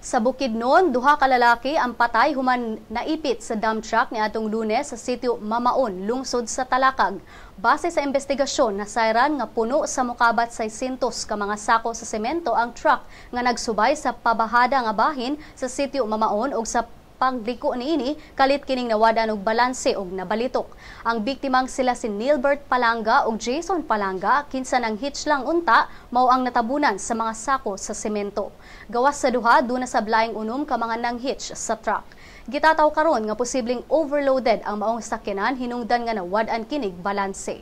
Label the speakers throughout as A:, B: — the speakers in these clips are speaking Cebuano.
A: Sa Bukidnon, duha ka lalaki ang patay human naipit sa dump truck niadtong Lunes sa sitio Mamaon, lungsod sa Talakag. Base sa investigasyon, nasayran nga puno sa mokabat 600 ka mga sako sa semento ang truck nga nagsubay sa pabahada nga bahin sa sitio Mamaon ug sa pagliko niini kalit kining nawad-an og balanse og nabalitok. Ang biktimang sila si Nilbert Palanga ug Jason Palanga, kinsa nang hitch lang unta, mao ang natabunan sa mga sako sa semento. Gawas sa duha, duna sa laing 6 ka mga nang hitch sa truck. Gitataw karon nga posibleng overloaded ang maong sakyanan hinungdan nga nawad-an kinig balanse.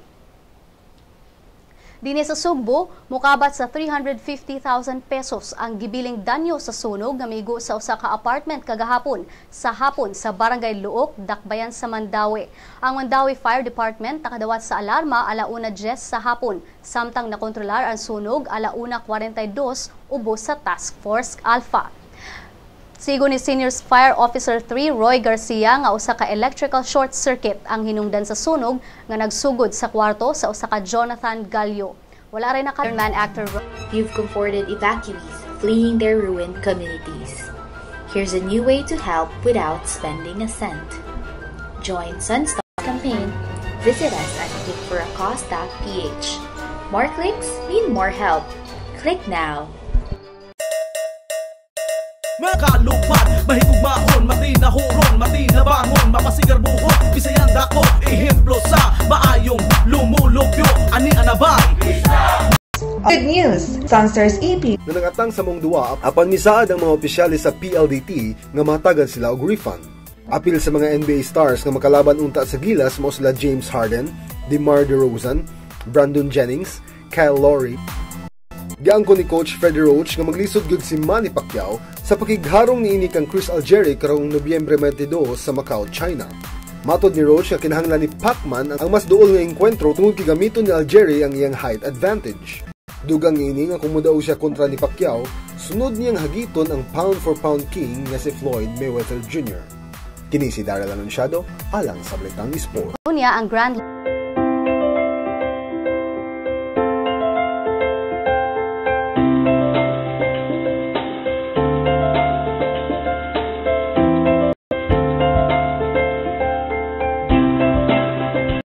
A: Dinhi sa Sugbo, mukabat sa 350,000 pesos ang gibiling danyo sa sunog nga migo sa usa ka apartment kagahapon sa hapon sa Barangay Luok, Dakbayan sa Mandaue. Ang Mandaue Fire Department nakadawat sa alarma 1:10 sa hapon, samtang nakontrolar ang sunog 1:42 ubos sa Task Force Alpha. Sigo ni Senior Fire Officer 3 Roy Garcia nga usa ka electrical short circuit ang hinungdan sa sunog nga nagsugod sa kwarto sa usa ka Jonathan Gallo. Wala rin naka man actor.
B: You've comforted evacuees fleeing their ruined communities. Here's a new way to help without spending a cent. Join Sunstar campaign. Visit us at clickforacause.ph. More clicks mean more help. Click now.
C: Makalupad, mahigugmaon, matinahuron, matinabangon, mapasigarbuhon, Bisayang dako, ehemplo sa maayong lumulupyo, ani anabay.
D: Good news! Sunstars EP
E: Na nangatang sa mong duwa apan misaad ang mga opisyales sa PLDT nga mahatagan sila og refund. Apil sa mga NBA stars nga makalaban unta sa Gilas mao sila James Harden, DeMar DeRozan, Brandon Jennings, Kyle Lowry. Giangko ni Coach Freddie Roach nga maglisod gyud si Manny Pacquiao sa pakigharong niini kang Chris Algieri karong Nobyembre 22 sa Macau, China. Matod ni Roach nga kinahanglan ni Pacman ang mas duol nga engkwentro tungod kay gamiton ni Algieri ang iyang height advantage. Dugang niini nga kung modaog siya kontra ni Pacquiao, sunod niyang hagiton ang pound for pound king nga si Floyd Mayweather Jr. Kini si Daryl Anunciado alang sa Balitang Sport.
A: Unya ang Grand